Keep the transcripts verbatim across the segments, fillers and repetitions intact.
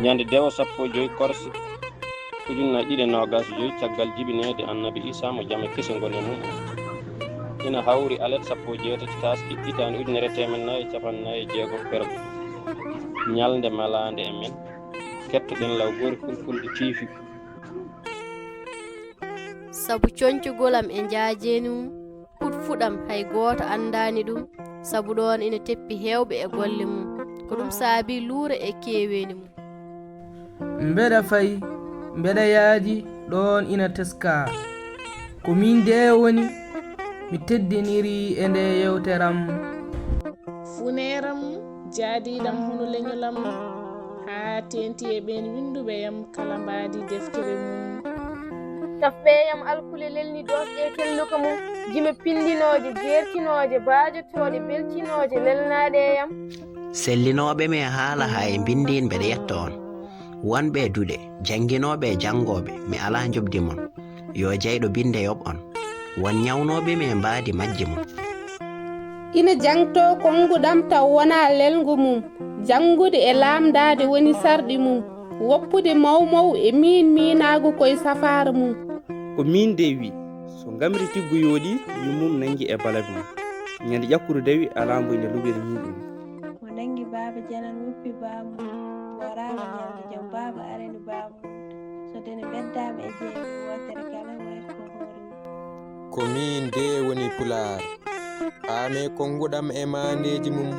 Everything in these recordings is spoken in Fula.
Ñande dewo sappo e joy korse ujunnaji ɗiɗi e noogas e joy caggal jibineede Annabi Iisaa mo jam e kise ngoni e mum en, ina hawri alet sappo e jeetati taaski hitaande ujunere e teemedde nayi e cappanɗe nayi e jeegom fergo. Ñalnde malaande e men, kettoɗen Lawgoori Fulfulde T V. Sabu coñcugol am e njaajeeni mum, fuɗfuɗam hay gooto anndaani ɗum, sabu ɗoon ina teppi heewɓe e golle mum. Ko ɗum saabii luure e keeweeni mum. Mbeɗa fayi, mbeɗa yaaji, ɗoon ina teskaa. Ko miin dee woni, mi teddinirii e ndee yeewtere am. Funeeram jaadiiɗam hono leñol am, haa teeŋti e ɓeen winnduɓe yam kala mbaadi deftere mum. Tafɓe yam alkule lelni doosɗe e kelluka mum, jime pinndinooje, jeertinooje, baajotooɗe, beltinooje, lelnaaɗe e yam. Sellinooɓe mi e haala haa e mbinndiin mbeɗa yetta on. Wonɓe e duɗe, jannginooɓe e janngooɓe, mi alaa njoɓdi mon. Yo jeyɗo binnde yoɓ on. Won ñawnooɓe mi e mbaadi majji mon. Ina jangtoo konnguɗam taw wonaa lelngu mum. Janngude e laamndaade woni sarɗi mum. Woppude mawmaw e miin miinaagu ko e safaara mum. Ko miin de wi, so ngamri tiggu yooɗi, yummum nanngi e balabi mum. Ñande ƴakkudu dawi alaa mbo ina lugori ñiiɓe mum. Mo nanngi baaba janan woppi baaba mum, wooraama ñalnde jam baaba arani baaba mum. So dene mbeddaama e jeeyam wootere kala wayata ko hoore mum. Ko miin dee woni Pulaar. Paamee konnguɗam e maandeeji mum.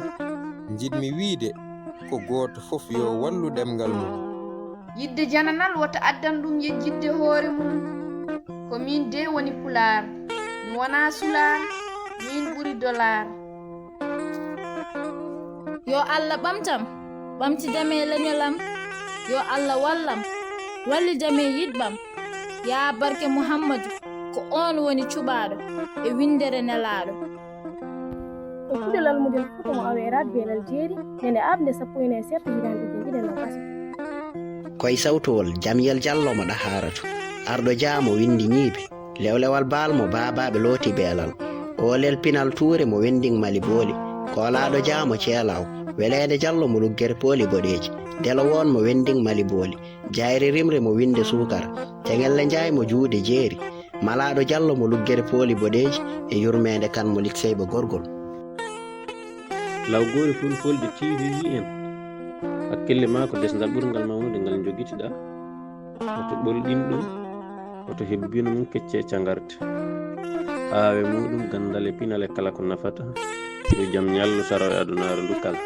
Njiɗmi wiyde ko gooto fof yo wallu ɗemngal mum. Yiɗde jananal wota addan ɗum yejjitde hoore mum. Ko miin dee woni Pulaar. Mi wonaa sulaar, miin ɓuri dolaar. Yo Allah ɓamtam, ɓamtidam e leñolam. Yo Allah wallam, wallidam e yiɗɓam. Yaa barke Muhammadu, ko oon woni cuɓaaɗo e winndere nelaaɗo. Ko kuɗel almudel fuɗɗo mo aweeraat beelal jeeri, ñande aaɓnde sappo e nayi serti hitaande ujine ɗiɗi e noogas e tati. Koy sawtowol Jamiyel Jallo mo Ɗahaaratu, arɗo jaa mo winndi ñiibi, lewlewal baal mo baabaaɓe looti beelal, oolel pinal tuure mo wenndiŋ mali booli, koolaaɗo jaa mo ceelaaw, weleede Jallo mo luggere pooli boɗeeji, delo woon mo wenndiŋ mali booli, jayri rimre mo winnde suukara, teŋelle njaay mo juuɗe jeeri, malaaɗo Jallo mo luggere pooli boɗeeji e yurmeende kan mo likseyɓe gorgol. Lawgoori Fulfulde T V wi en, hakkille maa ko desngal ɓurngal mawnude ngal njogitiɗaa, hoto ɓolɗin ɗum, hoto hebbinu mum keccee cangarte, aawe muuɗum ganndal e pinal e kala ko nafata, yo jam ñallu saro e adunaaru ndu kala.